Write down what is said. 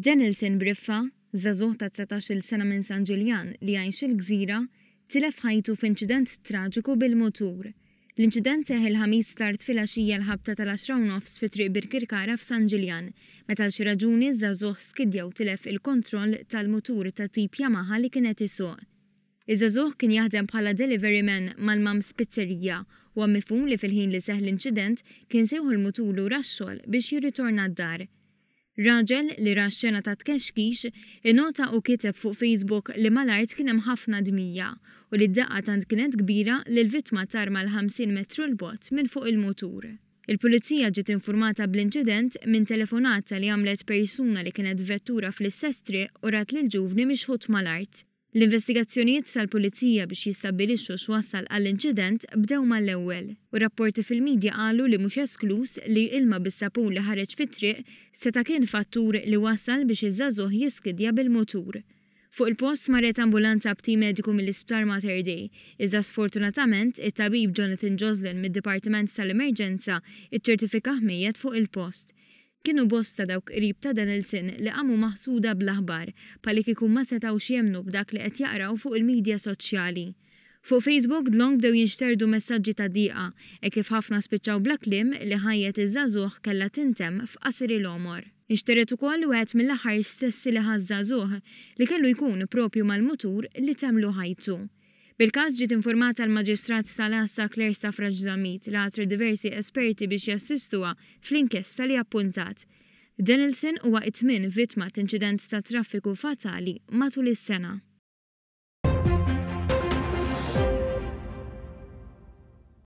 Denilson Briffa, żagħżugħ ta' 19-il sena minn San Ġiljan li jgħix il-Gżira, tilef ħajtu f'inċident traġiku bil-mutur. L-inċident seħħ il-Ħamis tard filgħaxija l-ħabta tal-għaxra u nofs fi Triq Birkirkara f'San Ġiljan, meta għal xi raġuni ż-żagħżugħ skidja u tilef il-kontroll tal-mutur ta' tip Yamaha li kien qed isuq. Iż-żagħżugħ kien jaħdem bħala delivery man mal-Mams Pizzeria. Huwa mifhum li fil-ħin li seħħ l-inċident kien se jieħu l-mutur lura x-xogħol biex jirritorna d-dar. Raġel, li ra x-xena tat-tkexkix, innota u kiteb fuq Facebook li mal-art kien hemm ħafna dmija u li d-daqqa tant kienet kbira li l-vittma tar mal-50 metru 'l bogħod minn fuq il-mutur. Il-Pulizija ġiet infurmata bl-inċident minn telefonata li għamlet persuna li kienet f'vettura fl-istess triq u rat lill-ġuvni mixħut mal-art. L-investigazzjonijiet tal-Pulizija biex jistabbilixxu x'wassal għall-inċident bdew mal-ewwel, u rapporti fil-midja qalu li mhux eskluż li ilma bis-sapun li ħareġ fit-triq seta' kien fattur li wassal biex iż-żagħżugħ jiskidja bil-mutur. Fuq il-post marret ambulanza b'tim mediku mill-Isptar Mater Dei, iżda sfortunatament it-tabib Jonathan Joslin mid-Dipartiment tal-Emerġenza ċċertifikah mejjet fuq il-post. Kienu bosta dawk qrib ta' Denilson li qamu maħsuda bl-aħbar, bħalikieku ma setgħux jemmnu b'dak li qed jaqraw fuq il-midja soċjali. Fuq Facebook dlonk bdew jinxterdu messaġġi ta' dieqa, hekk kif ħafna spiċċaw bla kliem li ħajjet iż-żagħżugħ kellha tintemm f'qasir il-għomor. Inxtered ukoll wieħed mill-aħħar stessi li ħa ż-żagħżugħ, li kellu jkun propju mal-mutur li temmlu ħajtu. Bil-każ ġiet informata l-Maġistrat tal-Għassa Claire Stafrace Zammit li ħatret diversi esperti biex jassistuha fl-inkjesta li appuntat. Denilson huwa it-tmien vittma t'inċident tat-traffiku fatali matul is-sena.